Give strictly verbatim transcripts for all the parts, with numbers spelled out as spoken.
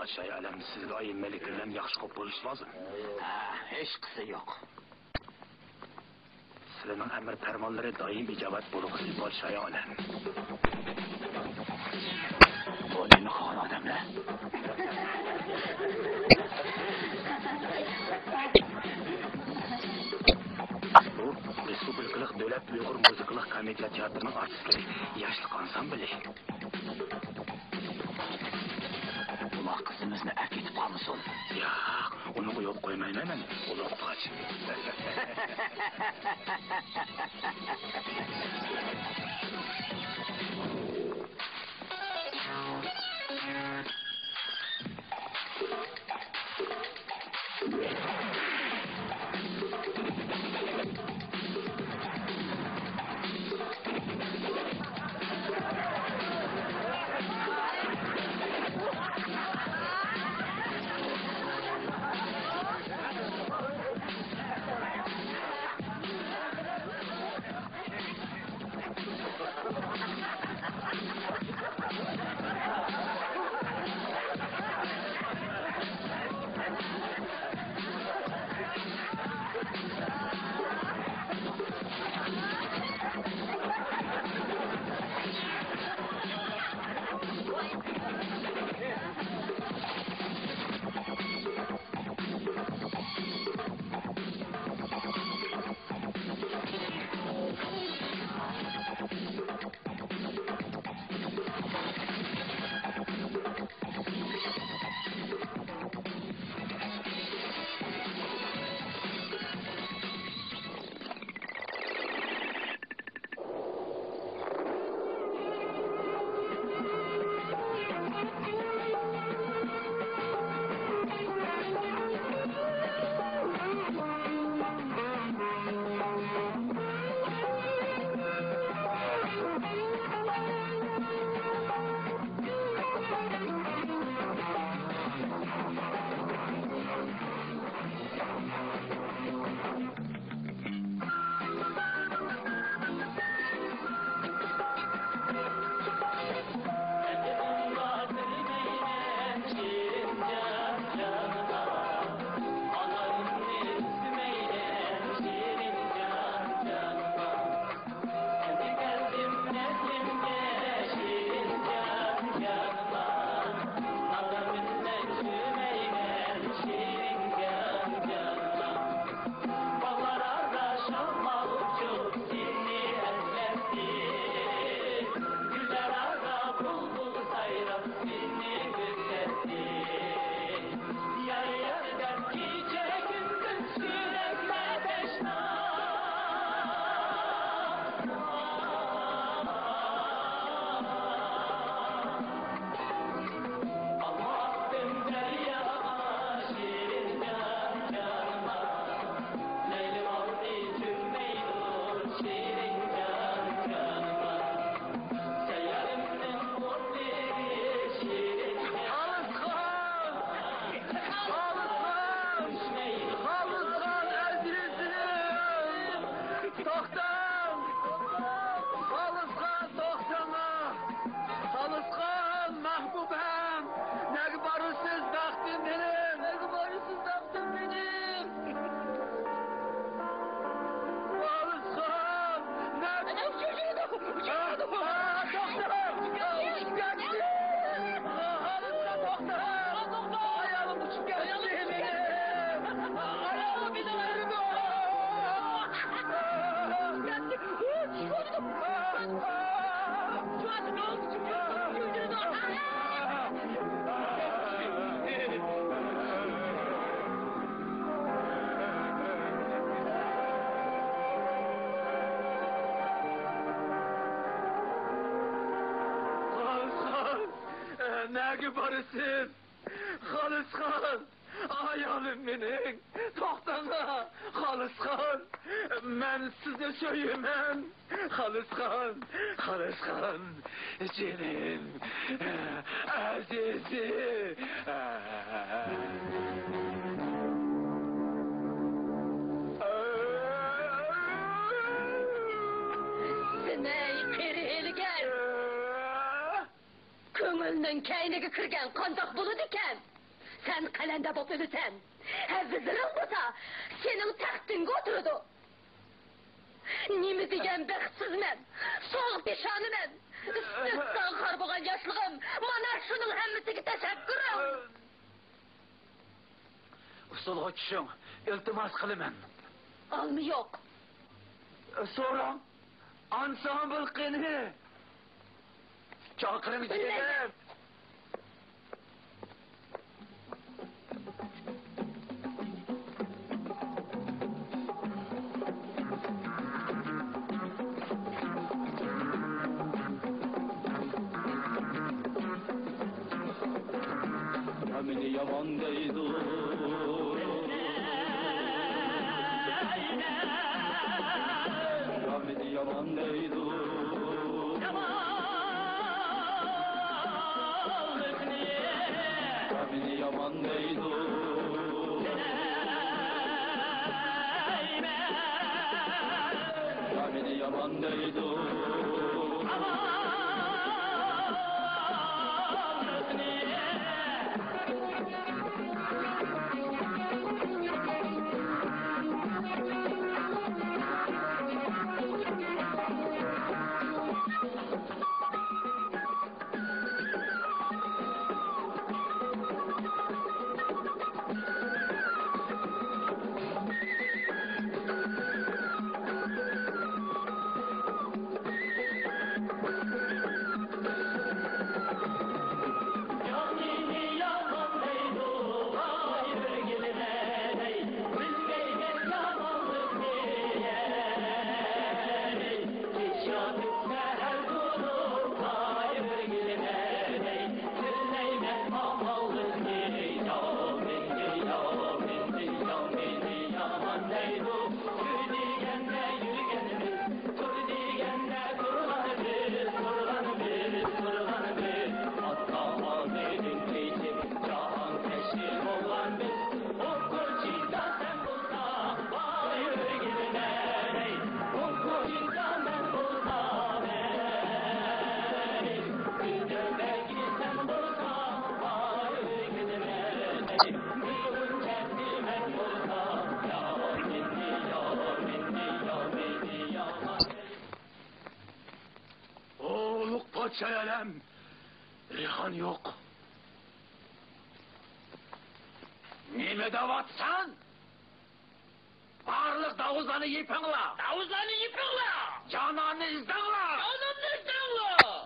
پادىشاھى ئالەم، سىزگە ئايان مەلىكە بىلەن ياخشى قوپۇلۇش لازىم. ھە، ھېچقىسى يوق. سىلىنىڭ ئەمر پەرمانلىرى دائىم ئىجابەت بولغۇسى، پادىشاھى ئالەم. بۇ نېمە خار ئادەملەر؟ بۇ رېسپۇبلىكىلىق دۆلەت ئۇيغۇر مۇزىكىلىق كومېدىيە تىياتىرىنىڭ ئارتىسلىرى، ياشلىق ئانسامبىلى. بۇلار قىزىمىزنى ئەكېتىپ قالمىسۇن. ياق، ئۇنى ئويۇپ قويمايمەن مەن، ئۇلۇغ تاج. خالىسخان! خالىسخان! خالىسخان ئەزىزىم! توختاڭ! خالىسخان، توختاڭا! خالىسخان، مەھبۇبەم! نەگە بارىسىز، بەختىم مېنىڭ؟ نەگە بارىسىز، بەختىم مېنىڭ؟ خالىسخان! نەگە؟ ئەنە ئۇچۇپ كېتىدۇ! ئۇچۇپ كېتىدۇ! ئا، توختاڭ! ئۇچۇپ كەتتى! خالىسخان، توختاڭ! ئايالىم ئۇچۇپ كەتتى مېنىڭ! ئايالىم مېنىڭ! خالىسخان، نەگە بارىسىز؟ خالىسخان! ئايالىم مېنىڭ، توختاڭا، خالىسخان، مەن سىزنى سۆيىمەن، خالىسخان، خالىسخان، جېنىم، ئەزىزىم. سېنەي قېرى ھىيلىگەر! كۆڭۈلنىڭ كەينىگە كىرگەن قانداق بولىدىكەن؟ سەن قەلەندەر بولۇپ ئۆلىسەن. ھەۋزىلىرىڭ بولسا سېنىڭ تەختىڭگە ئولتۇرىدۇ. نېمە دېگەن بەختسىزمەن، سوغۇق پېشانىمەن. ئىستىرتقا خار بولغان ياشلىقىم، مانا شۇنىڭ ھەممىسىگە تەشەككۈر. ئۇسسۇلغا چۈشۈڭ، ئىلتىماس قىلىمەن. ئالما يوق. سوراڭ، ئانسامبىل قېنى؟ چاقىرىڭ، جېنىم. يامىنى يامان دەيدۇ. يامىنى يامان دەيدۇ. يامىنى يامان دەيدۇ. يامىنى يامان دەيدۇ. ئۇلۇغ پادىشاھ ئالەم، رەيھان يوق. نېمە دەۋاتسەن؟ بارلىق داۋۇزلارنى يېپىڭلار! داۋۇزلارنى يېپىڭلار! جاناننى ئىزدەڭلار! جاناننى ئىزدەڭلار!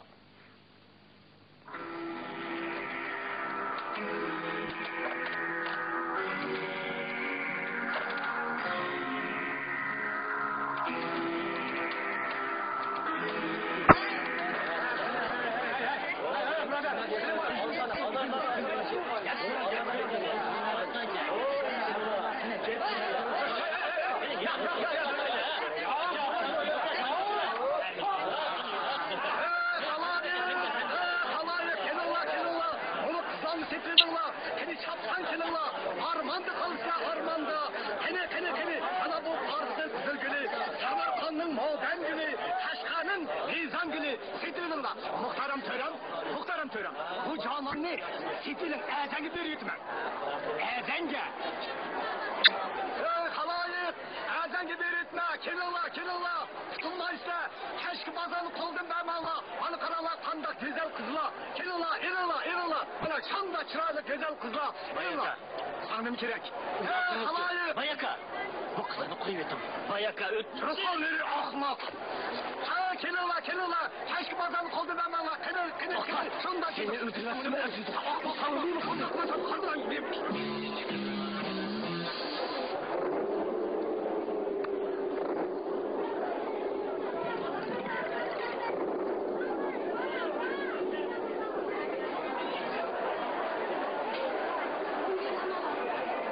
خالايىق، كېلىڭلار، كېلىڭلار. بۇنى قىزلارنى سېتىۋېلىڭلار. قېنى چاپسان كېلىڭلار. ئارماندا قالسا ئارماندا. قېنى، قېنى، قېنى. ئانا بۇ پارسنىڭ قىزىل گۈلى، سامارقاندنىڭ مودەن گۈلى، قەشقەرنىڭ مىزان گۈلى. سېتىۋېلىڭلار. مۇختەرەم تۆرەم، مۇختەرەم تۆرەم. بۇ جاناننى سېتىۋېلىڭ، ئەزەڭگە بېرىۋېتىمەن. ئەزەڭگە. ئەي خالايىق، ئەزەڭگە بېرىۋېتىمەن. كېلىڭلار، كېلىڭلار. قۇتۇلمايسىلەر. كەچكى بازارنى قولدىن بەرمەڭلار. مانا قاراڭلار، قانداق گۈزەل قىزلار. كېلىڭلار، ئېلىڭلار، ئېلىڭلار. مانا شۇنداق چىرايلىق گۈزەل قىزلار. ئېلىڭلار. ساڭا نېمە كېرەك؟ ھە، خالايىق. باي ئاكا، بۇ قىزلارنى قويۇۋېتىڭ. باي ئاكا، ئۆت-، رۇسۇللىرى ئەخمەق. ھە، كېلىڭلار، كېلىڭلار. كەچكى بازارنى قولدىن بەرمەڭلار. قېنى، قېنى، قېنى. شۇنداق سېنى ئۆلتۈرمەسمۇ ئەزىز. ساڭا نېمە قىلدى؟